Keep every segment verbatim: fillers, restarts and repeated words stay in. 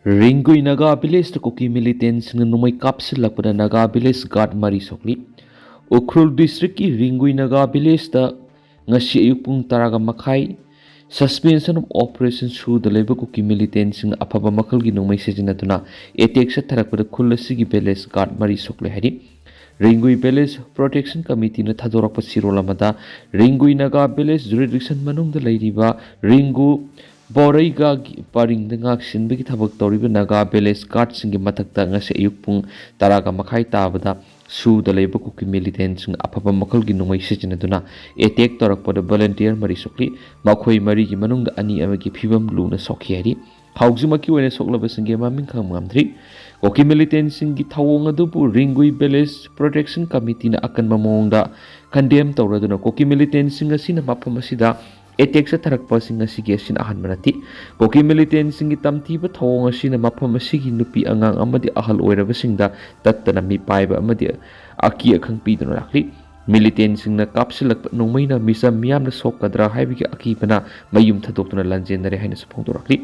ꯔꯤꯡꯒꯨꯏ ꯅꯥꯒꯥ ꯚꯤꯂꯦꯖꯇ ꯀꯨꯀꯤ ꯃꯤꯂꯤꯇꯦꯟꯁꯤꯡꯅ ꯅꯣꯡꯃꯩ ꯀꯥꯞꯁꯤꯜꯂꯛꯄꯗ ꯅꯥꯒꯥ ꯚꯤꯂꯦꯖ ꯒꯥꯔꯗ ꯃꯔꯤ ꯁꯣꯛꯂꯤ꯫ ꯎꯈ꯭ꯔꯨꯜ ꯗꯤꯁꯇ꯭ꯔꯤꯛꯀꯤ ꯔꯤꯡꯒꯨꯏ ꯅꯥꯒꯥ ꯚꯤꯂꯦꯖꯇ ꯉꯁꯤ ꯑꯌꯨꯛ ꯄꯨꯡ ꯇꯔꯥꯒ ꯃꯈꯥꯏ Suspension of Operation ꯁꯨꯗ ꯂꯩꯕ ꯀꯨꯀꯤ ꯃꯤꯂꯤꯇꯦꯟꯁꯤꯡꯅ ꯑꯐꯕ ꯃꯈꯜꯒꯤ ꯅꯣꯡꯃꯩ ꯁꯤꯖꯤꯟꯅꯗꯨꯅ ꯑꯦꯇꯦꯛ ꯆꯠꯊꯔꯛꯄꯗ ꯈꯨꯜ ꯑꯁꯤꯒꯤ ꯚꯤꯂꯦꯖ ꯒꯥꯔꯗ ꯃꯔꯤ ꯁꯣꯛꯂꯦ ꯍꯥꯏꯔꯤ꯫ ꯔꯤꯡꯒꯨꯏ ꯚꯤꯂꯦꯖ ꯄ꯭ꯔꯣꯇꯦꯛꯁꯟ ꯀꯃꯤꯇꯤꯅ ꯊꯥꯗꯣꯔꯛꯄ ꯆꯦꯔꯣꯜ ꯑꯃꯗ ꯔꯤꯡꯒꯨꯏ ꯅꯥꯒꯥ ꯚꯤꯂꯦꯖ ꯖꯨꯔꯤꯗꯤꯛꯁꯟ ꯃꯅꯨꯡꯗ ꯂꯩꯔꯤꯕ ꯔꯤꯡꯒꯨ ꯕꯣꯔꯩꯒꯥꯒꯤ ꯄꯔꯤꯡꯗ ꯉꯥꯛ ꯁꯦꯟꯕꯒꯤ ꯊꯕꯛ ꯇꯧꯔꯤꯕ ꯅꯥꯒꯥ ꯚꯤꯂꯦꯖ ꯒꯥꯔꯗꯁꯤꯡꯒꯤ ꯃꯊꯛꯇ ꯉꯁꯤ ꯑꯌꯨꯛ ꯄꯨꯡ ꯇꯔꯥꯒ ꯃꯈꯥꯏ ꯇꯥꯕꯗ ꯁꯨꯗ ꯂꯩꯕ ꯀꯨꯀꯤ ꯃꯤꯂꯤꯇꯦꯟꯁꯤꯡꯅ ꯑꯐꯕ ꯃꯈꯜꯒꯤ ꯅꯣꯡꯃꯩ ꯁꯤꯖꯤꯟꯅꯗꯨꯅ ꯑꯦꯇꯦꯛ ꯇꯧꯔꯛꯄꯗ ꯚꯣꯂꯟꯇꯤꯌꯔ ꯃꯔꯤ ꯁꯣꯛꯂꯤ꯫ ꯃꯈꯣꯏ ꯃꯔꯤꯒꯤ ꯃꯅꯨꯡꯗ ꯑꯅꯤ ꯑꯃꯒꯤ ꯐꯤꯕꯝ ꯂꯨꯅ ꯁꯣꯛꯈꯤ ꯍꯥꯏꯔꯤ꯫ ꯍꯧꯖꯤꯛꯃꯛꯀꯤ ꯑꯣꯏꯅ ꯁꯣꯛꯂꯕꯁꯤꯡꯒꯤ ꯃꯃꯤꯡ ꯈꯪꯕ ꯉꯝꯗ꯭ꯔꯤ꯫ ꯀꯨꯀꯤ ꯃꯤꯂꯤꯇꯦꯟꯁꯤꯡꯒꯤ ꯊꯧꯑꯣꯡ ꯑꯗꯨꯕꯨ ꯔꯤꯡꯒꯨꯏ ꯚꯤꯂꯦꯖ ꯄ꯭ꯔꯣꯇꯦꯛꯁꯟ ꯀꯃꯤꯇꯤꯅ ꯑꯀꯟꯕ ꯃꯑꯣꯡꯗ ꯀꯟꯗꯦꯝ ꯇꯧꯔꯗꯨꯅ ꯀꯨꯀꯤ ꯃꯤꯂꯤꯇꯦꯟꯁꯤꯡ ꯑꯁꯤꯅ ꯃꯐꯝ ꯑꯁꯤꯗ ꯑꯦꯇꯦꯛ ꯆꯠꯊꯔꯛꯄꯁꯤꯡ ꯑꯁꯤꯒꯤ ꯑꯁꯤꯅ ꯑꯍꯥꯟꯕ ꯅꯠꯇꯦ꯫ ꯀꯨꯀꯤ ꯃꯤꯂꯤꯇꯦꯟꯁꯤꯡꯒꯤ ꯇꯝꯊꯤꯕ ꯊꯧꯑꯣꯡ ꯑꯁꯤꯅ ꯃꯐꯝ ꯑꯁꯤꯒꯤ ꯅꯨꯄꯤ ꯑꯉꯥꯡ ꯑꯃꯗꯤ ꯑꯍꯜ ꯑꯣꯏꯔꯕꯁꯤꯡꯗ ꯇꯠꯇꯅ ꯃꯤꯄꯥꯏꯕ ꯑꯃꯗꯤ ꯑꯀꯤ ꯑꯈꯪ ꯄꯤꯗꯨꯅ ꯂꯥꯛꯂꯤ꯫ ꯃꯤꯂꯤꯇꯦꯟꯁꯤꯡꯅ ꯀꯥꯞꯁꯤꯜꯂꯛꯄ ꯅꯣꯡꯃꯩꯅ ꯃꯤꯆꯝ ꯃꯤꯌꯥꯝꯗ ꯁꯣꯛꯀꯗ꯭ꯔꯥ ꯍꯥꯏꯕꯒꯤ ꯑꯀꯤꯕꯅ ꯃꯌꯨꯝ ꯊꯥꯗꯣꯛꯇꯨꯅ ꯂꯥꯟꯖꯦꯟꯅꯔꯦ ꯍꯥꯏꯅꯁꯨ ꯐꯣꯡꯗꯣꯔꯛꯂꯤ꯫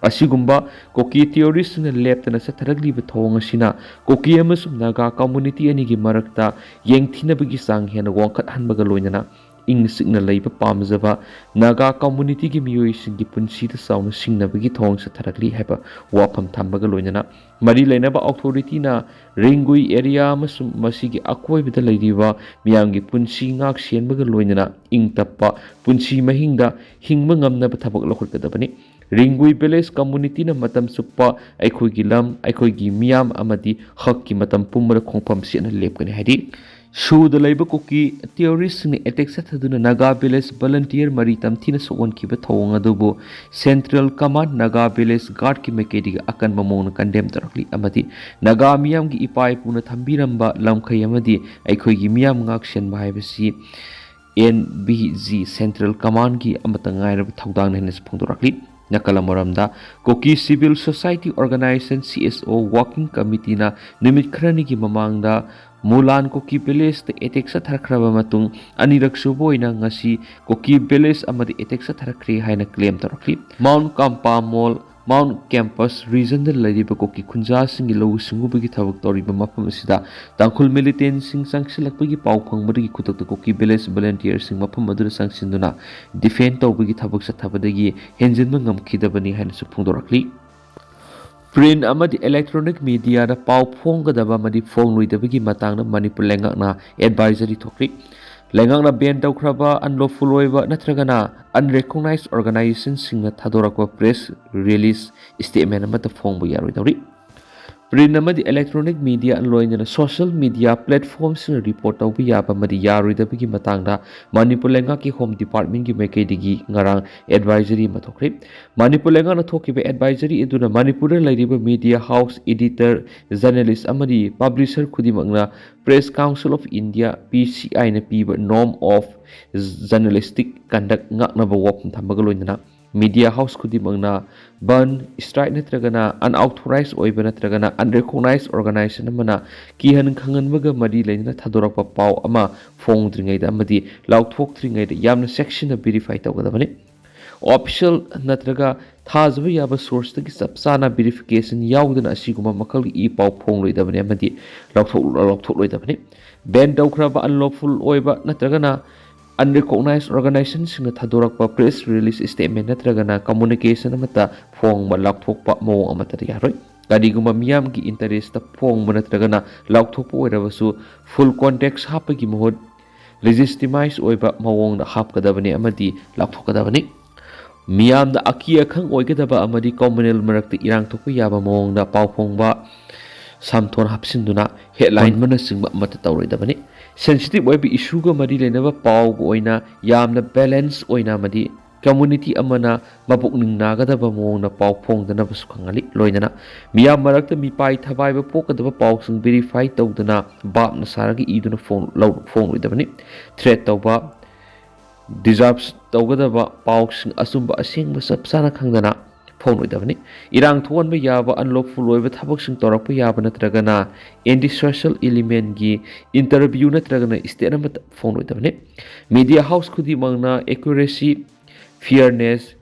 ꯑꯁꯤꯒꯨꯝꯕ ꯀꯨꯀꯤ ꯇꯦꯔꯣꯔꯤꯁꯁꯤꯡꯅ ꯂꯦꯞꯇꯅ ꯆꯠꯊꯔꯛꯂꯤꯕ ꯊꯧꯑꯣꯡ ꯑꯁꯤꯅ ꯀꯨꯀꯤ ꯑꯃꯁꯨꯡ ꯅꯥꯒꯥ ꯀꯝꯃꯨꯅꯤꯇꯤ ꯑꯅꯤꯒꯤ ꯃꯔꯛꯇ ꯌꯦꯡꯊꯤꯅꯕꯒꯤ ꯆꯥꯡ ꯍꯦꯟꯅ ꯋꯥꯡꯈꯠꯍꯟꯕꯒ ꯂꯣꯏꯅꯅ ꯏꯪꯅ ꯆꯤꯛꯅ ꯂꯩꯕ ꯄꯥꯝꯖꯕ ꯅꯥꯒꯥ ꯀꯝꯃꯨꯅꯤꯇꯤꯒꯤ ꯃꯤꯑꯣꯏꯁꯤꯡꯒꯤ ꯄꯨꯟꯁꯤꯗ ꯆꯥꯎꯅ ꯁꯤꯡꯅꯕꯒꯤ ꯊꯧꯑꯣꯡ ꯆꯠꯊꯔꯛꯂꯤ ꯍꯥꯏꯕ ꯋꯥꯐꯝ ꯊꯝꯕꯒ ꯂꯣꯏꯅꯅ ꯃꯔꯤ ꯂꯩꯅꯕ ꯑꯣꯊꯣꯔꯤꯇꯤꯅ ꯔꯤꯡꯒꯨꯏ ꯑꯦꯔꯤꯌꯥ ꯑꯃꯁꯨꯡ ꯃꯁꯤꯒꯤ ꯑꯀꯣꯏꯕꯗ ꯂꯩꯔꯤꯕ ꯃꯤꯌꯥꯝꯒꯤ ꯄꯨꯟꯁꯤ ꯉꯥꯛ ꯁꯦꯟꯕꯒ ꯂꯣꯏꯅꯅ ꯏꯪ ꯇꯞꯄ ꯄꯨꯟꯁꯤ ꯃꯍꯤꯡꯗ ꯍꯤꯡꯕ ꯉꯝꯅꯕ ꯊꯕꯛ ꯂꯧꯈꯠꯀꯗꯕꯅꯤ꯫ ꯔꯤꯡꯒꯨꯏ ꯚꯤꯂꯦꯖ ꯀꯝꯃꯨꯅꯤꯇꯤꯅ ꯃꯇꯝ ꯆꯨꯞꯄ ꯑꯩꯈꯣꯏꯒꯤ ꯂꯝ, ꯑꯩꯈꯣꯏꯒꯤ ꯃꯤꯌꯥꯝ ꯑꯃꯗꯤ ꯍꯛꯀꯤ ꯃꯇꯝ ꯄꯨꯝꯕꯗ ꯈꯣꯡꯐꯝ ꯆꯦꯠꯅ ꯂꯦꯞꯀꯅꯤ ꯍꯥꯏꯔꯤ꯫ ꯁꯨꯗ ꯂꯩꯕ ꯀꯨꯀꯤ ꯇꯦꯔꯣꯔꯤꯁꯁꯤꯡꯅ ꯑꯦꯇꯦꯛ ꯆꯠꯊꯗꯨꯅ ꯅꯥꯒꯥ ꯚꯤꯂꯦꯖ ꯚꯣꯂꯟꯇꯤꯌꯔ ꯃꯔꯤ ꯇꯝꯊꯤꯅ ꯁꯣꯛꯍꯟꯈꯤꯕ ꯊꯧꯑꯣꯡ ꯑꯗꯨꯕꯨ ꯁꯦꯟꯇ꯭ꯔꯦꯜ ꯀꯃꯥꯟ ꯅꯥꯒꯥ ꯚꯤꯂꯦꯖ ꯒꯥꯔꯗꯀꯤ ꯃꯥꯏꯀꯩꯗꯒꯤ ꯑꯀꯟꯕ ꯃꯑꯣꯡꯗ ꯀꯟꯗꯦꯝ ꯇꯧꯔꯛꯂꯤ ꯑꯃꯗꯤ ꯅꯥꯒꯥ ꯃꯤꯌꯥꯝꯒꯤ ꯏꯄꯥ ꯏꯄꯨꯅ ꯊꯝꯕꯤꯔꯝꯕ ꯂꯝꯈꯩ ꯑꯃꯗꯤ ꯑꯩꯈꯣꯏꯒꯤ ꯃꯤꯌꯥꯝ ꯉꯥꯛ ꯁꯦꯟꯕ ꯍꯥꯏꯕꯁꯤ ꯑꯦꯟ ꯚꯤ ꯖꯤ ꯁꯦꯟꯇ꯭ꯔꯦꯜ ꯀꯃꯥꯟꯒꯤ ꯑꯃꯠꯇ ꯉꯥꯏꯔꯕ ꯊꯧꯗꯥꯡꯅꯤ ꯍꯥꯏꯅꯁꯨ ꯐꯣꯡꯗꯣꯔꯛꯂꯤ꯫ ꯅꯥꯀꯜ ꯑꯃꯔꯣꯝꯗ ꯀꯨꯀꯤ civil society organisation C S ꯑꯣ ꯋꯥꯔꯀꯤꯡ ꯀꯃꯤꯇꯤꯅ ꯅꯨꯃꯤꯠ ꯈꯔꯅꯤꯒꯤ ꯃꯃꯥꯡꯗ ꯃꯨꯂꯥꯟ ꯀꯨꯀꯤ ꯚꯤꯂꯦꯖꯇ ꯑꯦꯇꯦꯛ ꯆꯠꯊꯔꯛꯈ꯭ꯔꯕ ꯃꯇꯨꯡ ꯑꯅꯤꯔꯛ ꯁꯨꯕ ꯑꯣꯏꯅ ꯉꯁꯤ ꯀꯨꯀꯤ ꯚꯤꯂꯦꯖ ꯑꯃꯗ ꯑꯦꯇꯦꯛ ꯆꯠꯊꯔꯛꯈ꯭ꯔꯦ ꯍꯥꯏꯅ ꯀ꯭ꯂꯦꯝ ꯇꯧꯔꯛꯂꯤ꯫ ꯃꯥꯎꯟ ꯀꯥꯝꯄꯥꯃꯣꯜ Mount Campus regionꯗ ꯂꯩꯔꯤꯕ ꯀꯨꯀꯤ ꯈꯨꯟꯖꯥꯁꯤꯡꯒꯤ ꯂꯧꯎ ꯁꯤꯡꯎꯕꯒꯤ ꯊꯕꯛ ꯇꯧꯔꯤꯕ ꯃꯐꯝ ꯑꯁꯤꯗ ꯇꯥꯡꯈꯨꯜ militantꯁꯤꯡ ꯆꯪꯁꯤꯜꯂꯛꯄꯒꯤ ꯄꯥꯎ ꯐꯪꯕꯗꯒꯤ ꯈꯨꯗꯛꯇ ꯀꯨꯀꯤ village volunteerꯁꯤꯡ ꯃꯐꯝ ꯑꯗꯨꯗ ꯆꯪꯁꯤꯟꯗꯨꯅ defend ꯇꯧꯕꯒꯤ ꯊꯕꯛ ꯆꯠꯊꯕꯗꯒꯤ ꯍꯦꯟꯖꯤꯟꯕ ꯉꯝꯈꯤꯗꯕꯅꯤ ꯍꯥꯏꯅꯁꯨ ꯐꯣꯡꯗꯣꯔꯛꯂꯤ꯫ Print ꯑꯃꯗꯤ electronic mediaꯗ ꯄꯥꯎ ꯐꯣꯡꯒꯗꯕ ꯑꯃꯗꯤ ꯐꯣꯡꯂꯣꯏꯗꯕꯒꯤ ꯃꯇꯥꯡꯗ ꯃꯅꯤꯄꯨꯔ ꯂꯩꯉꯥꯛꯅ advisory ꯊꯣꯛꯈ꯭ꯔꯤ꯫ ꯂꯩꯉꯥꯛꯅ ban ꯇꯧꯈ꯭ꯔꯕ unlawful ꯑꯣꯏꯕ ꯅꯠꯇ꯭ꯔꯒꯅ unrecognized organizationꯁꯤꯡꯅ ꯊꯥꯗꯣꯔꯛꯄ press release statement ꯑꯃꯠꯇ ꯐꯣꯡꯕ ꯌꯥꯔꯣꯏꯗꯧꯔꯤ꯫ Print ꯑꯃꯗꯤ electronic media ꯂꯣꯏꯅꯅ social media platformꯁꯤꯡꯅ report ꯇꯧꯕ ꯌꯥꯕ ꯑꯃꯗꯤ ꯌꯥꯔꯣꯏꯗꯕꯒꯤ ꯃꯇꯥꯡꯗ ꯃꯅꯤꯄꯨꯔ ꯂꯩꯉꯥꯛꯀꯤ Home Departmentꯀꯤ ꯃꯥꯏꯀꯩꯗꯒꯤ ꯉꯔꯥꯡ advisory ꯑꯃ ꯊꯣꯛꯈ꯭ꯔꯤ꯫ ꯃꯅꯤꯄꯨꯔ ꯂꯩꯉꯥꯛꯅ ꯊꯣꯛꯈꯤꯕ advisory ꯑꯗꯨꯅ ꯃꯅꯤꯄꯨꯔꯗ ꯂꯩꯔꯤꯕ media house, editor, journalist ꯑꯃꯗꯤ publisher ꯈꯨꯗꯤꯡꯃꯛꯅ Press Council of India, PCIꯅ ꯄꯤꯕ norm of journalistic conduct ꯉꯥꯛꯅꯕ ꯋꯥꯐꯝ ꯊꯝꯕꯒ ꯂꯣꯏꯅꯅ media house ꯈꯨꯗꯤꯡꯃꯛꯅ ban, strike ꯅꯠꯇ꯭ꯔꯒꯅ unauthorized ꯑꯣꯏꯕ ꯅꯠꯇ꯭ꯔꯒꯅ unrecognized organization ꯑꯃꯅ ꯀꯤꯍꯟ ꯈꯪꯍꯟꯕꯒ ꯃꯔꯤ ꯂꯩꯅꯅ ꯊꯥꯗꯣꯔꯛꯄ ꯄꯥꯎ ꯑꯃ ꯐꯣꯡꯗ꯭ꯔꯤꯉꯩꯗ ꯑꯃꯗꯤ ꯂꯥꯎꯊꯣꯛꯇ꯭ꯔꯤꯉꯩꯗ ꯌꯥꯝꯅ ꯆꯦꯛꯁꯤꯟꯅ verify ꯇꯧꯒꯗꯕꯅꯤ꯫ Official ꯅꯠꯇ꯭ꯔꯒ ꯊꯥꯖꯕ ꯌꯥꯕ sourceꯇꯒꯤ ꯆꯞ ꯆꯥꯅ verification ꯌꯥꯎꯗꯅ ꯑꯁꯤꯒꯨꯝꯕ ꯃꯈꯜꯒꯤ ꯏ ꯄꯥꯎ ꯐꯣꯡꯂꯣꯏꯗꯕꯅꯤ ꯑꯃꯗꯤ ꯂꯥꯎꯊꯣꯛ-, ꯂꯥꯎꯊꯣꯛꯂꯣꯏꯗꯕꯅꯤ꯫ Ban ꯇꯧꯈ꯭ꯔꯕ unlawful ꯑꯣꯏꯕ ꯅꯠꯇ꯭ꯔꯒꯅ unrecognized organizationꯁꯤꯡꯅ ꯊꯥꯗꯣꯔꯛꯄ press release, statement ꯅꯠꯇ꯭ꯔꯒꯅ communication ꯑꯃꯠꯇ ꯐꯣꯡꯕ, ꯂꯥꯎꯊꯣꯛꯄ ꯃꯑꯣꯡ ꯑꯃꯠꯇꯗ ꯌꯥꯔꯣꯏ꯫ ꯀꯔꯤꯒꯨꯝꯕ ꯃꯤꯌꯥꯝꯒꯤ interestꯇ ꯐꯣꯡꯕ ꯅꯠꯇ꯭ꯔꯒꯅ ꯂꯥꯎꯊꯣꯛꯄ ꯑꯣꯏꯔꯕꯁꯨ full context ꯍꯥꯞꯄꯒꯤ ꯃꯍꯨꯠ legitimize ꯑꯣꯏꯕ ꯃꯑꯣꯡꯗ ꯍꯥꯞꯀꯗꯕꯅꯤ ꯑꯃꯗꯤ ꯂꯥꯎꯊꯣꯛꯀꯗꯕꯅꯤ꯫ ꯃꯤꯌꯥꯝꯗ ꯑꯀꯤ ꯑꯈꯪ ꯑꯣꯏꯒꯗꯕ ꯑꯃꯗꯤ communal ꯃꯔꯛꯇ ꯏꯔꯥꯡ ꯊꯣꯛꯄ ꯌꯥꯕ ꯃꯑꯣꯡꯗ ꯄꯥꯎ ꯐꯣꯡꯕ ꯁꯝꯊꯣꯟ ꯍꯥꯞꯆꯤꯟꯗꯨꯅ headline ꯑꯃꯅꯆꯤꯡꯕ ꯑꯃꯠꯇ ꯇꯧꯔꯣꯏꯗꯕꯅꯤ꯫ Sensitive ꯑꯣꯏꯕ issueꯒ ꯃꯔꯤ ꯂꯩꯅꯕ ꯄꯥꯎꯒ ꯑꯣꯏꯅ ꯌꯥꯝꯅ balance ꯑꯣꯏꯅ ꯑꯃꯗꯤ community ꯑꯃꯅ ꯃꯄꯨꯛꯅꯤꯡ ꯅꯥꯒꯗꯕ ꯃꯑꯣꯡꯗ ꯄꯥꯎ ꯐꯣꯡꯗꯅꯕꯁꯨ ꯈꯪꯍꯜꯂꯤ꯫ ꯂꯣꯏꯅꯅ ꯃꯤꯌꯥꯝ ꯃꯔꯛꯇ ꯃꯤꯄꯥꯏ ꯊꯕꯥꯏꯕ ꯄꯣꯛꯀꯗꯕ ꯄꯥꯎꯁꯤꯡ verify ꯇꯧꯗꯅ ꯚꯥꯞꯅ ꯁꯥꯔꯒ ꯏꯗꯨꯅ ꯐꯣꯡ-, ꯂꯧ-, ꯐꯣꯡꯂꯣꯏꯗꯕꯅꯤ꯫ Threat ꯇꯧꯕ, deserve ꯇꯧꯒꯗꯕ ꯄꯥꯎꯁꯤꯡ ꯑꯆꯨꯝꯕ ꯑꯁꯦꯡꯕ ꯆꯞ ꯆꯥꯅ ꯈꯪꯗꯅ ꯐꯣꯡꯂꯣꯏꯗꯕꯅꯤ꯫ ꯏꯔꯥꯡ ꯊꯣꯛꯍꯟꯕ ꯌꯥꯕ unlawful ꯑꯣꯏꯕ ꯊꯕꯛꯁꯤꯡ ꯇꯧꯔꯛꯄ ꯌꯥꯕ ꯅꯠꯇ꯭ꯔꯒꯅ anti-social elementꯀꯤ interview ꯅꯠꯇ꯭ꯔꯒꯅ statement ꯑꯃꯠꯇ ꯐꯣꯡꯂꯣꯏꯗꯕꯅꯤ꯫ Media house ꯈꯨꯗꯤꯡꯃꯛꯅ accuracy, fairness,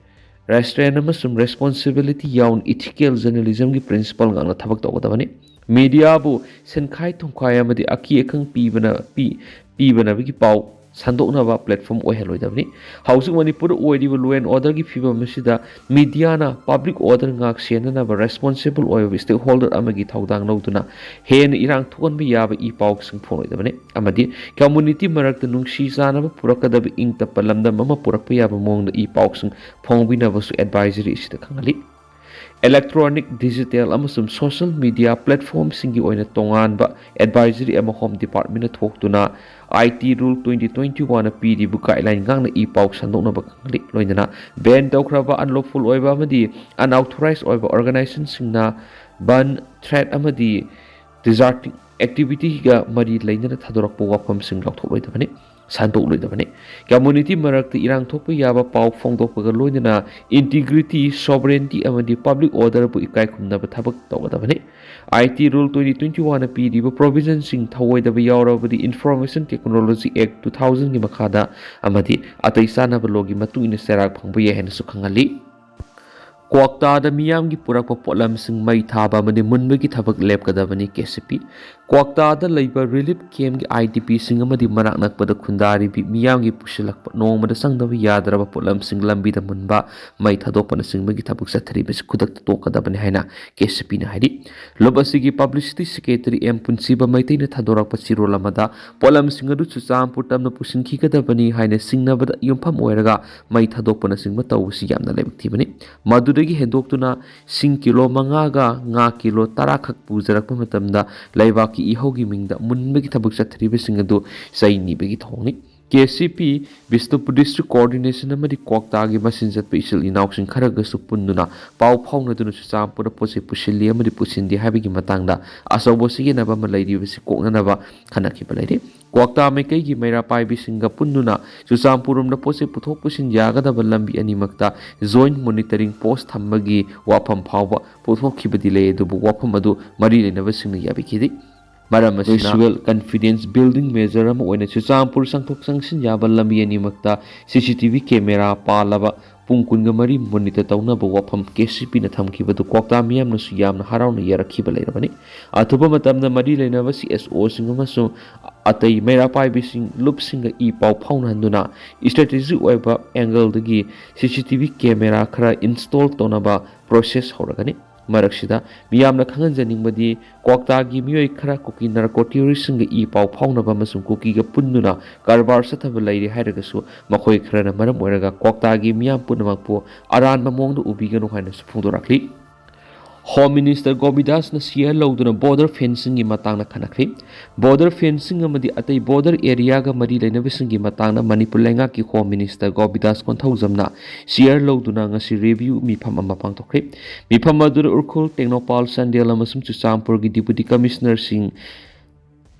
ꯔꯦꯁꯇ꯭ꯔꯦꯟ ꯑꯃꯁꯨꯡ ꯔꯦꯁꯄꯣꯟꯁꯤꯕꯤꯂꯤꯇꯤ ꯌꯥꯎꯅ ꯏꯊꯤꯀꯦꯜ ꯖꯔꯅꯦꯂꯤꯖꯝꯒꯤ ꯄ꯭ꯔꯤꯟꯁꯤꯄꯜ ꯉꯥꯛꯅ ꯊꯕꯛ ꯇꯧꯒꯗꯕꯅꯤ꯫ ꯃꯤꯗꯤꯌꯥꯕꯨ ꯁꯦꯟꯈꯥꯏ ꯊꯨꯝꯈꯥꯏ ꯑꯃꯗꯤ ꯑꯀꯤ ꯑꯈꯪ ꯄꯤꯕꯅ ꯄꯤ ꯄꯤꯕꯅꯕꯒꯤ ꯄꯥꯎ ꯁꯟꯗꯣꯛꯅꯕ ꯄ꯭ꯂꯦꯠꯐꯣꯝ ꯑꯣꯏꯍꯜꯂꯣꯏꯗꯕꯅꯤ꯫ ꯍꯧꯖꯤꯛ ꯃꯅꯤꯄꯨꯔꯗ ꯑꯣꯏꯔꯤꯕ ꯂꯣ ꯑꯦꯟ ꯑꯣꯔꯗꯔꯒꯤ ꯐꯤꯕꯝ ꯑꯁꯤꯗ ꯃꯤꯗꯤꯌꯥꯅ ꯄꯕ꯭ꯂꯤꯛ ꯑꯣꯔꯗꯔ ꯉꯥꯛ ꯁꯦꯟꯅꯅꯕ ꯔꯦꯁꯄꯣꯟꯁꯤꯕꯜ ꯑꯣꯏꯕ ꯁ꯭ꯇꯦꯛꯍꯣꯜꯗꯔ ꯑꯃꯒꯤ ꯊꯧꯗꯥꯡ ꯂꯧꯗꯨꯅ ꯍꯦꯟꯅ ꯏꯔꯥꯡ ꯊꯣꯛꯍꯟꯕ ꯌꯥꯕ ꯏ ꯄꯥꯎꯁꯤꯡ ꯐꯣꯡꯂꯣꯏꯗꯕꯅꯤ ꯑꯃꯗꯤ ꯀꯝꯃ꯭ꯌꯨꯅꯤꯇꯤ ꯃꯔꯛꯇ ꯅꯨꯡꯁꯤ ꯆꯥꯟꯅꯕ ꯄꯨꯔꯛꯀꯗꯕ ꯏꯪ ꯇꯞꯄ ꯂꯝꯗꯝ ꯑꯃ ꯄꯨꯔꯛꯄ ꯌꯥꯕ ꯃꯑꯣꯡꯗ ꯏ ꯄꯥꯎꯁꯤꯡ ꯐꯣꯡꯕꯤꯅꯕꯁꯨ ꯑꯦꯗꯚꯥꯏꯖꯔꯤ ꯑꯁꯤꯗ ꯈꯪꯍꯜꯂꯤ꯫ ꯏꯂꯦꯛꯇ꯭ꯔꯣꯅꯤꯛ, ꯗꯤꯖꯤꯇꯦꯜ ꯑꯃꯁꯨꯡ ꯁꯣꯁꯤꯌꯦꯜ ꯃꯤꯗꯤꯌꯥ ꯄ꯭ꯂꯦꯠꯐꯣꯔꯝꯁꯤꯡꯒꯤ ꯑꯣꯏꯅ ꯇꯣꯉꯥꯟꯕ ꯑꯦꯗꯚꯥꯏꯖꯔꯤ ꯑꯃ ꯍꯣꯝ ꯗꯤꯄꯥꯔꯠꯃꯦꯟꯅ ꯊꯣꯛꯇꯨꯅ ꯑꯥꯏ ꯇꯤ ꯔꯨꯜ ꯇ꯭ꯋꯦꯟꯇꯤ ꯇ꯭ꯋꯦꯟꯇꯤ ꯋꯥꯟꯅ ꯄꯤꯔꯤꯕ ꯒꯥꯏꯗꯂꯥꯏꯟ ꯉꯥꯛꯅ ꯏ ꯄꯥꯎ ꯁꯟꯗꯣꯛꯅꯕ ꯈꯪꯍꯜꯂꯤ꯫ ꯂꯣꯏꯅꯅ ꯕꯦꯟ ꯇꯧꯈ꯭ꯔꯕ, ꯑꯟꯂꯣꯐꯨꯜ ꯑꯣꯏꯕ ꯑꯃꯗꯤ ꯑꯟꯑꯣꯊꯣꯔꯥꯏꯖ ꯑꯣꯏꯕ ꯑꯣꯔꯒꯅꯥꯏꯖꯦꯁꯟꯁꯤꯡꯅ ꯕꯟ, ꯊ꯭ꯔꯦꯠ ꯑꯃꯗꯤ ꯗꯤꯖꯥꯔꯇꯤꯡ ꯑꯦꯛꯇꯤꯚꯤꯇꯤꯒ ꯃꯔꯤ ꯂꯩꯅꯅ ꯊꯥꯗꯣꯔꯛꯄ ꯋꯥꯐꯝꯁꯤꯡ ꯂꯥꯎꯊꯣꯛꯂꯣꯏꯗꯕꯅꯤ, ꯁꯟꯗꯣꯛꯂꯣꯏꯗꯕꯅꯤ꯫ ꯀꯝꯃ꯭ꯌꯨꯅꯤꯇꯤ ꯃꯔꯛꯇ ꯏꯔꯥꯡ ꯊꯣꯛꯄ ꯌꯥꯕ ꯄꯥꯎ ꯐꯣꯡꯗꯣꯛꯄꯒ ꯂꯣꯏꯅꯅ ꯏꯟꯇꯤꯒ꯭ꯔꯤꯇꯤ, ꯁꯣꯚꯔꯦꯟꯇꯤ ꯑꯃꯗꯤ ꯄꯕ꯭ꯂꯤꯛ ꯑꯣꯔꯗꯔꯕꯨ ꯏꯀꯥꯏ ꯈꯨꯝꯅꯕ ꯊꯕꯛ ꯇꯧꯒꯗꯕꯅꯤ꯫ ꯑꯥꯏ ꯇꯤ ꯔꯨꯜ ꯇ꯭ꯋꯦꯟꯇꯤ ꯇ꯭ꯋꯦꯟꯇꯤ ꯋꯥꯟꯅ ꯄꯤꯔꯤꯕ ꯄ꯭ꯔꯣꯚꯤꯖꯟꯁꯤꯡ ꯊꯧꯑꯣꯏꯗꯕ ꯌꯥꯎꯔꯕꯗꯤ ꯏꯟꯐꯣꯔꯃꯦꯁꯟ ꯇꯦꯛꯅꯣꯂꯣꯖꯤ ꯑꯦꯛ ꯇꯨ ꯊꯥꯎꯖꯟꯒꯤ ꯃꯈꯥꯗ ꯑꯃꯗꯤ ꯑꯇꯩ ꯆꯥꯅꯕ ꯂꯣꯒꯤ ꯃꯇꯨꯡ ꯏꯟꯅ ꯆꯩꯔꯥꯛ ꯐꯪꯕ ꯌꯥꯏ ꯍꯥꯏꯅꯁꯨ ꯈꯪꯍꯜꯂꯤ꯫ ꯀ꯭ꯋꯥꯛꯇꯥꯗ ꯃꯤꯌꯥꯝꯒꯤ ꯄꯨꯔꯛꯄ ꯄꯣꯠꯂꯝꯁꯤꯡ ꯃꯩ ꯊꯥꯕ ꯑꯃꯗꯤ ꯃꯨꯟꯕꯒꯤ ꯊꯕꯛ ꯂꯦꯞꯀꯗꯕꯅꯤ, ꯀꯦ ꯁꯤ ꯄꯤ꯫ ꯀ꯭ꯋꯥꯛꯇꯥꯗ ꯂꯩꯕ ꯔꯤꯂꯤꯐ ꯀꯦꯝꯞꯀꯤ ꯑꯥꯏ ꯗꯤ ꯄꯤꯁꯤꯡ ꯑꯃꯗꯤ ꯃꯅꯥꯛ ꯅꯛꯄꯗ ꯈꯨꯟꯗꯥꯔꯤꯕꯤ ꯃꯤꯌꯥꯝꯒꯤ ꯄꯨꯁꯤꯜꯂꯛꯄ ꯅꯣꯡꯃꯗ ꯆꯪꯗꯕ ꯌꯥꯗ꯭ꯔꯕ ꯄꯣꯠꯂꯝꯁꯤꯡ ꯂꯝꯕꯤꯗ ꯃꯨꯟꯕ, ꯃꯩ ꯊꯥꯗꯣꯛꯄꯅꯆꯤꯡꯕꯒꯤ ꯊꯕꯛ ꯆꯠꯊꯔꯤꯕꯁꯤ ꯈꯨꯗꯛꯇ ꯇꯣꯛꯀꯗꯕꯅꯤ ꯍꯥꯏꯅ ꯀꯦ ꯁꯤ ꯄꯤꯅ ꯍꯥꯏꯔꯤ꯫ ꯂꯨꯞ ꯑꯁꯤꯒꯤ ꯄꯕ꯭ꯂꯤꯁꯤꯇꯤ ꯁꯦꯀ꯭ꯔꯦꯇꯔꯤ ꯑꯦꯝ ꯄꯨꯟꯁꯤꯕ ꯃꯩꯇꯩꯅ ꯊꯥꯗꯣꯔꯛꯄ ꯆꯦꯔꯣꯜ ꯑꯃꯗ ꯄꯣꯠꯂꯝꯁꯤꯡ ꯑꯗꯨ ꯆꯨꯔꯆꯥꯟꯄꯨꯔ ꯇꯝꯅ ꯄꯨꯁꯤꯟꯈꯤꯒꯗꯕꯅꯤ ꯍꯥꯏꯅ ꯆꯤꯡꯅꯕꯗ ꯌꯨꯝꯐꯝ ꯑꯣꯏꯔꯒ ꯃꯩ ꯊꯥꯗꯣꯛꯄꯅꯆꯤꯡꯕ ꯇꯧꯕꯁꯤ ꯌꯥꯝꯅ ꯂꯥꯏꯕꯛ ꯊꯤꯕꯅꯤ꯫ ꯃꯗꯨꯗꯒꯤ ꯍꯦꯟꯗꯣꯛꯇꯨꯅ ꯁꯤꯡ ꯀꯤꯂꯣ ꯃꯉꯥꯒ ꯉꯥ ꯀꯤꯂꯣ ꯇꯔꯥꯈꯛ ꯄꯨꯖꯔꯛꯄ ꯃꯇꯝꯗ ꯂꯩꯕꯥꯛꯀꯤ ꯏꯍꯧꯒꯤ ꯃꯤꯡꯗ ꯃꯨꯟꯕꯒꯤ ꯊꯕꯛ ꯆꯠꯊꯔꯤꯕꯁꯤꯡ ꯑꯗꯨ ꯆꯩ ꯅꯤꯕꯒꯤ ꯊꯧꯑꯣꯡꯅꯤ꯫ ꯀꯦ ꯁꯤ ꯄꯤ, ꯕꯤꯁꯅꯨꯄꯨꯔ ꯗꯤꯁꯇ꯭ꯔꯤꯛ ꯀꯣꯑꯣꯔꯗꯤꯅꯦꯁꯟ ꯑꯃꯗꯤ ꯀ꯭ꯋꯥꯛꯇꯥꯒꯤ ꯃꯆꯤꯟ ꯆꯠꯄ ꯏꯆꯤꯜ ꯏꯅꯥꯎꯁꯤꯡ ꯈꯔꯒꯁꯨ ꯄꯨꯟꯗꯨꯅ ꯄꯥꯎ ꯐꯥꯎꯅꯗꯨꯅ ꯆꯨꯔꯆꯥꯟꯄꯨꯔꯗ ꯄꯣꯠ ꯆꯩ ꯄꯨꯁꯤꯜꯂꯤ ꯑꯃꯗꯤ ꯄꯨꯁꯤꯟꯗꯦ ꯍꯥꯏꯕꯒꯤ ꯃꯇꯥꯡꯗ ꯑꯆꯧꯕ ꯆꯌꯦꯠꯅꯕ ꯑꯃ ꯂꯩꯔꯤꯕꯁꯤ ꯀꯣꯛꯅꯅꯕ ꯈꯟꯅꯈꯤꯕ ꯂꯩꯔꯤ꯫ ꯀ꯭ꯋꯥꯛꯇꯥ ꯃꯥꯏꯀꯩꯒꯤ ꯃꯩꯔꯥ ꯄꯥꯏꯕꯤꯁꯤꯡꯒ ꯄꯨꯟꯗꯨꯅ ꯆꯨꯔꯆꯥꯟꯄꯨꯔ ꯔꯣꯝꯗ ꯄꯣꯠ ꯆꯩ ꯄꯨꯊꯣꯛ ꯄꯨꯁꯤꯟ ꯌꯥꯒꯗꯕ ꯂꯝꯕꯤ ꯑꯅꯤꯃꯛꯇ ꯖꯣꯏꯟꯠ ꯃꯣꯅꯤꯇꯔꯤꯡ ꯄꯣꯁꯠ ꯊꯝꯕꯒꯤ ꯋꯥꯐꯝ ꯐꯥꯎꯕ ꯄꯨꯊꯣꯛꯈꯤꯕꯗꯤ ꯂꯩ, ꯑꯗꯨꯕꯨ ꯋꯥꯐꯝ ꯑꯗꯨ ꯃꯔꯤ ꯂꯩꯅꯕꯁꯤꯡꯅ ꯌꯥꯕꯤꯈꯤꯗꯦ꯫ ꯃꯔꯝ ꯑꯁꯤꯅ ꯃ꯭ꯌꯨꯆꯨꯋꯦꯜ ꯀꯟꯐꯤꯗꯦꯟꯁ ꯕꯤꯜꯗꯤꯡ ꯃꯦꯖꯔ ꯑꯃ ꯑꯣꯏꯅ ꯆꯨꯔꯆꯥꯟꯄꯨꯔ ꯆꯪꯊꯣꯛ ꯆꯪꯁꯤꯟ ꯌꯥꯕ ꯂꯝꯕꯤ ꯑꯅꯤꯃꯛꯇ ꯁꯤ ꯁꯤ ꯇꯤ ꯚꯤ ꯀꯦꯃꯦꯔꯥ ꯄꯥꯜꯂꯕ ꯄꯨꯡ ꯀꯨꯟꯒ ꯃꯔꯤ ꯃꯣꯅꯤꯇꯔ ꯇꯧꯅꯕ ꯋꯥꯐꯝ ꯀꯦ ꯁꯤ ꯄꯤꯅ ꯊꯝꯈꯤꯕꯗꯨ ꯀ꯭ꯋꯥꯛꯇꯥ ꯃꯤꯌꯥꯝꯅꯁꯨ ꯌꯥꯝꯅ ꯍꯔꯥꯎꯅ ꯌꯥꯔꯛꯈꯤꯕ ꯂꯩꯔꯕꯅꯤ꯫ ꯑꯊꯨꯕ ꯃꯇꯝꯗ ꯃꯔꯤ ꯂꯩꯅꯕ ꯁꯤ ꯑꯦꯁ ꯑꯣꯁꯤꯡ ꯑꯃꯁꯨꯡ ꯑꯇꯩ ꯃꯩꯔꯥ ꯄꯥꯏꯕꯤꯁꯤꯡ, ꯂꯨꯞꯁꯤꯡꯒ ꯏ ꯄꯥꯎ ꯐꯥꯎꯅꯍꯟꯗꯨꯅ ꯏꯁꯇ꯭ꯔꯦꯇꯦꯖꯤꯛ ꯑꯣꯏꯕ ꯑꯦꯡꯒꯜꯗꯒꯤ ꯁꯤ ꯁꯤ ꯇꯤ ꯚꯤ ꯀꯦꯃꯦꯔꯥ ꯈꯔ ꯏꯟꯁꯇꯣꯜ ꯇꯧꯅꯕ ꯄ꯭ꯔꯣꯁꯦꯁ ꯍꯧꯔꯒꯅꯤ꯫ ꯃꯔꯛꯁꯤꯗ ꯃꯤꯌꯥꯝꯅ ꯈꯪꯍꯟꯖꯅꯤꯡꯕꯗꯤ, ꯀ꯭ꯋꯥꯛꯇꯥꯒꯤ ꯃꯤꯑꯣꯏ ꯈꯔ ꯀꯨꯀꯤ ꯅꯥꯔꯀꯣ ꯇꯦꯔꯣꯔꯤꯁꯁꯤꯡꯒ ꯏ ꯄꯥꯎ ꯐꯥꯎꯅꯕ ꯑꯃꯁꯨꯡ ꯀꯨꯀꯤꯒ ꯄꯨꯟꯗꯨꯅ ꯀꯔꯕꯥꯔ ꯆꯠꯊꯕ ꯂꯩꯔꯤ ꯍꯥꯏꯔꯒꯁꯨ, ꯃꯈꯣꯏ ꯈꯔꯅ ꯃꯔꯝ ꯑꯣꯏꯔꯒ ꯀ꯭ꯋꯥꯛꯇꯥꯒꯤ ꯃꯤꯌꯥꯝ ꯄꯨꯝꯅꯃꯛꯄꯨ ꯑꯔꯥꯟꯕ ꯃꯑꯣꯡꯗ ꯎꯕꯤꯒꯅꯨ ꯍꯥꯏꯅꯁꯨ ꯐꯣꯡꯗꯣꯔꯛꯂꯤ꯫ ꯍꯣꯝ ꯃꯤꯅꯤꯁꯇꯔ ꯒꯣꯕꯤꯗꯥꯁꯅ ꯁꯤꯌꯔ ꯂꯧꯗꯨꯅ ꯕꯣꯔꯗꯔ ꯐꯦꯟꯁꯤꯡꯒꯤ ꯃꯇꯥꯡꯗ ꯈꯟꯅꯈ꯭ꯔꯤ꯫ ꯕꯣꯔꯗꯔ ꯐꯦꯟꯁꯤꯡ ꯑꯃꯗꯤ ꯑꯇꯩ ꯕꯣꯔꯗꯔ ꯑꯦꯔꯤꯌꯥꯒ ꯃꯔꯤ ꯂꯩꯅꯕꯁꯤꯡꯒꯤ ꯃꯇꯥꯡꯗ ꯃꯅꯤꯄꯨꯔ ꯂꯩꯉꯥꯛꯀꯤ ꯍꯣꯝ ꯃꯤꯅꯤꯁꯇꯔ ꯒꯣꯕꯤꯗꯥꯁ ꯀꯣꯟꯊꯧꯖꯝꯅ ꯁꯤꯌꯔ ꯂꯧꯗꯨꯅ ꯉꯁꯤ ꯔꯤꯚ꯭ꯌꯨ ꯃꯤꯐꯝ ꯑꯃ ꯄꯥꯡꯊꯣꯛꯈ꯭ꯔꯤ꯫ ꯃꯤꯐꯝ ꯑꯗꯨꯗ ꯎꯈ꯭ꯔꯨꯜ, ꯇꯦꯡꯅꯧꯄꯜ, ꯆꯥꯟꯗꯦꯜ ꯑꯃꯁꯨꯡ ꯆꯨꯔꯆꯥꯟꯄꯨꯔꯒꯤ ꯗꯤꯄꯨꯇꯤ ꯀꯃꯤꯁꯅꯔꯁꯤꯡ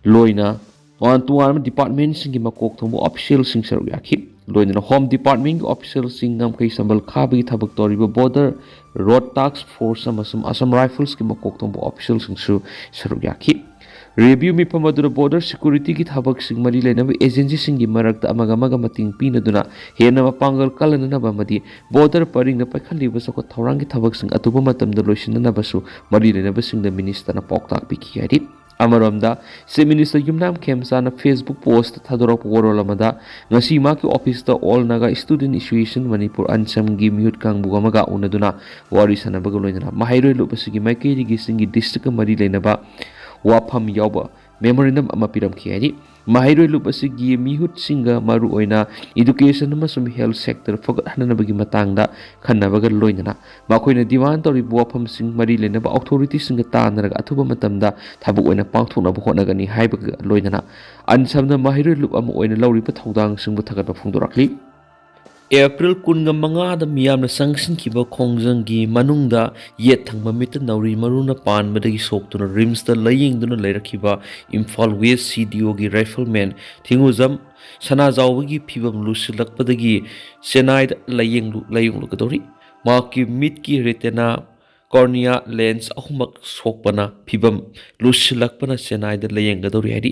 ꯂꯣꯏꯅ ꯇꯣꯉꯥꯟ ꯇꯣꯉꯥꯟꯕ ꯗꯤꯄꯥꯔꯠꯃꯦꯟꯁꯤꯡꯒꯤ ꯃꯀꯣꯛ ꯊꯣꯡꯕ ꯑꯣꯐꯤꯁꯤꯌꯦꯜꯁꯤꯡ ꯁꯔꯨꯛ ꯌꯥꯈꯤ꯫ ꯂꯣꯏꯅꯅ ꯍꯣꯝ ꯗꯤꯄꯥꯔꯠꯃꯦꯟꯒꯤ ꯑꯣꯐꯤꯁꯤꯌꯦꯜꯁꯤꯡ ꯉꯝꯈꯩ ꯁꯝꯕꯜ ꯈꯥꯕꯒꯤ ꯊꯕꯛ ꯇꯧꯔꯤꯕ ꯕꯣꯔꯗꯔ ꯔꯣꯗ ꯇꯥꯛꯁ ꯐꯣꯔꯁ ꯑꯃꯁꯨꯡ ꯑꯁꯥꯝ ꯔꯥꯏꯐꯜꯁꯀꯤ ꯃꯀꯣꯛ ꯊꯣꯡꯕ ꯑꯣꯐꯤꯁꯤꯌꯦꯜꯁꯤꯡꯁꯨ ꯁꯔꯨꯛ ꯌꯥꯈꯤ꯫ ꯔꯤꯚ꯭ꯌꯨ ꯃꯤꯐꯝ ꯑꯗꯨꯗ ꯕꯣꯔꯗꯔ ꯁꯦꯀ꯭ꯌꯨꯔꯤꯇꯤꯒꯤ ꯊꯕꯛꯁꯤꯡ ꯃꯔꯤ ꯂꯩꯅꯕ ꯑꯦꯖꯦꯟꯁꯤꯁꯤꯡꯒꯤ ꯃꯔꯛꯇ ꯑꯃꯒ ꯑꯃꯒ ꯃꯇꯦꯡ ꯄꯤꯅꯗꯨꯅ ꯍꯦꯟꯅ ꯃꯄꯥꯡꯒꯜ ꯀꯜꯍꯟꯅꯕ ꯑꯃꯗꯤ ꯕꯣꯔꯗꯔ ꯄꯔꯤꯡꯗ ꯄꯥꯏꯈꯠꯂꯤꯕ ꯆꯥꯎꯈꯠ ꯊꯧꯔꯥꯡꯒꯤ ꯊꯕꯛꯁꯤꯡ ꯑꯊꯨꯕ ꯃꯇꯝꯗ ꯂꯣꯏꯁꯤꯟꯅꯅꯕꯁꯨ ꯃꯔꯤ ꯂꯩꯅꯕꯁꯤꯡꯗ ꯃꯤꯅꯤꯁꯇꯔꯅ ꯄꯥꯎꯇꯥꯛ ꯄꯤꯈꯤ ꯍꯥꯏꯔꯤ꯫ ꯑꯃꯔꯣꯝꯗ, ꯆꯤꯐ ꯃꯤꯅꯤꯁꯇꯔ ꯌꯨꯝꯅꯥꯝ ꯈꯦꯝꯆꯥꯅ ꯐꯦꯁꯕꯨꯛ ꯄꯣꯁꯇ ꯊꯥꯗꯣꯔꯛꯄ ꯋꯥꯔꯣꯜ ꯑꯃꯗ, ꯉꯁꯤ ꯃꯍꯥꯛꯀꯤ ꯑꯣꯐꯤꯁꯇ all Naga student association Manipur, ꯑꯟꯁꯝꯒꯤ ꯃꯤꯍꯨꯠ ꯀꯥꯡꯕꯨ ꯑꯃꯒ ꯎꯅꯗꯨꯅ ꯋꯥꯔꯤ ꯁꯥꯟꯅꯕꯒ ꯂꯣꯏꯅꯅ ꯃꯍꯩꯔꯣꯏ ꯂꯨꯞ ꯑꯁꯤꯒꯤ ꯃꯥꯏꯀꯩꯗꯒꯤ ꯆꯤꯡꯒꯤ ꯗꯤꯁꯇ꯭ꯔꯤꯛꯀ ꯃꯔꯤ ꯂꯩꯅꯕ ꯋꯥꯐꯝ ꯌꯥꯎꯕ ꯃꯦꯃꯣꯔꯦꯟꯗꯝ ꯑꯃ ꯄꯤꯔꯝꯈꯤ ꯍꯥꯏꯔꯤ꯫ ꯃꯍꯩꯔꯣꯏ ꯂꯨꯞ ꯑꯁꯤꯒꯤ ꯃꯤꯍꯨꯠꯁꯤꯡꯒ ꯃꯔꯨꯑꯣꯏꯅ ꯏꯗꯨꯀꯦꯁꯟ ꯑꯃꯁꯨꯡ ꯍꯦꯜꯊ ꯁꯦꯛꯇꯔ ꯐꯒꯠꯍꯟꯅꯕꯒꯤ ꯃꯇꯥꯡꯗ ꯈꯟꯅꯕꯒ ꯂꯣꯏꯅꯅ ꯃꯈꯣꯏꯅ ꯗꯤꯃꯥꯟ ꯇꯧꯔꯤꯕ ꯋꯥꯐꯝꯁꯤꯡ ꯃꯔꯤ ꯂꯩꯅꯕ ꯑꯣꯊꯣꯔꯤꯇꯤꯁꯤꯡꯒ ꯇꯥꯟꯅꯔꯒ ꯑꯊꯨꯕ ꯃꯇꯝꯗ ꯊꯕꯛ ꯑꯣꯏꯅ ꯄꯥꯡꯊꯣꯛꯅꯕ ꯍꯣꯠꯅꯒꯅꯤ ꯍꯥꯏꯕꯒ ꯂꯣꯏꯅꯅ ꯑꯟꯁꯝꯅ ꯃꯍꯩꯔꯣꯏ ꯂꯨꯞ ꯑꯃ ꯑꯣꯏꯅ ꯂꯧꯔꯤꯕ ꯊꯧꯗꯥꯡꯁꯤꯡꯕꯨ ꯊꯥꯒꯠꯄ ꯐꯣꯡꯗꯣꯔꯛꯂꯤ꯫ ꯑꯦꯄ꯭ꯔꯤꯜ ꯀꯨꯟꯒ ꯃꯉꯥꯗ ꯃꯤꯌꯥꯝꯅ ꯆꯪꯁꯤꯟꯈꯤꯕ ꯈꯣꯡꯖꯪꯒꯤ ꯃꯅꯨꯡꯗ ꯌꯦꯠ ꯊꯪꯕ ꯃꯤꯠꯇ ꯅꯥꯎꯔꯤ ꯃꯔꯨꯅ ꯄꯥꯟꯕꯗꯒꯤ ꯁꯣꯛꯇꯨꯅ ꯔꯤꯝꯁꯇ ꯂꯥꯌꯦꯡꯗꯨꯅ ꯂꯩꯔꯛꯈꯤꯕ ꯏꯝꯐꯥꯜ ꯋꯦꯁ ꯁꯤ ꯗꯤ ꯑꯣꯒꯤ ꯔꯥꯏꯐꯜꯃꯦꯟ ꯊꯤꯡꯉꯨꯖꯝ ꯁꯅꯥꯖꯥꯎꯕꯒꯤ ꯐꯤꯕꯝ ꯂꯨꯁꯤꯜꯂꯛꯄꯗꯒꯤ ꯆꯦꯟꯅꯥꯏꯗ ꯂꯥꯌꯦꯡꯂꯨ-, ꯂꯥꯌꯦꯡꯂꯨꯒꯗꯧꯔꯤ꯫ ꯃꯍꯥꯛꯀꯤ ꯃꯤꯠꯀꯤ ꯔꯦꯇꯤꯅꯥ ꯀꯣꯔꯅꯤꯌꯥ ꯂꯦꯟꯁ ꯑꯍꯨꯝꯃꯛ ꯁꯣꯛꯄꯅ ꯐꯤꯕꯝ ꯂꯨꯁꯤꯜꯂꯛꯄꯅ ꯆꯦꯟꯅꯥꯏꯗ ꯂꯥꯌꯦꯡꯒꯗꯧꯔꯤ ꯍꯥꯏꯔꯤ꯫